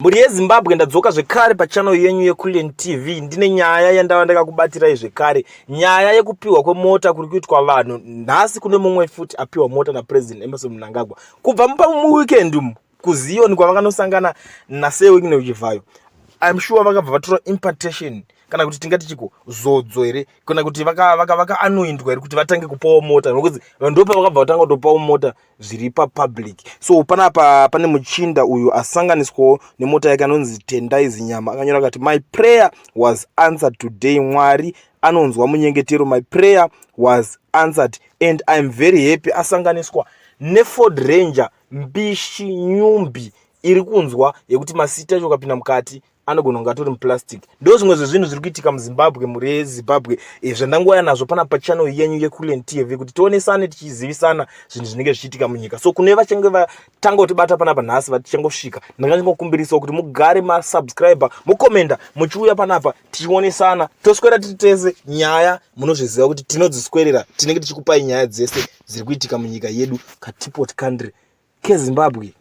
Mhuri yeZimbabwe, ndadzoka zvekare pachannel yenyu yeKulian TV. Ndine nyaya yandava ndakakubatirai zvekare, nyaya yekupiwa kwemota kuri kuitwa vanhu nhasi. Kune mumwe futi apiwa mota naPresident Emmerson Mnangagwa kubva muweekend umu kuZion kwavakanosangana naSir Wicknell Chivayo. I'm sure vakabva vatora impartation, kana kuti tingati chiko, zodzo here, kana kuti vakaanoindwa here kuti vatange kupawo mota, nokuti ndopavakabva vatanga kutopawo mota zviri papublic. So panapa pane muchinda uyu asanganiswawo nemota yake anonzi Tendai Zinyama. Akanyora akati, "My prayer was answered today. Mwari anonzwa munyengetero. My prayer was answered and I'm very happy." Asanganiswa neFord Ranger mbishi nyumbi iri kunzwa yekuti masita acho ukapinda mukati anogona kunge atori muplastic. Ndo zvimwe zvezvinhu zviri kuitika muZimbabwe, mhuri yeZimbabwe, zvandangouya nazvo pana pachannel yenyu yeKulian TV kuti tionesane tichizivisana zvinhu zvinenge zvichiitika munyika. So kune vachange vatanga kutibata panapa nhasi, vatichangosvika, ndanga ndingokumbirisawo kuti mugare masubscriber, mukomenda, muchiuya panapa tichionesana, toswera tiri tese. Nyaya munozviziva kuti tinodziswerera, tinenge tichikupai nyaya dzese dziri kuitika munyika yedu, kateapot country keZimbabwe.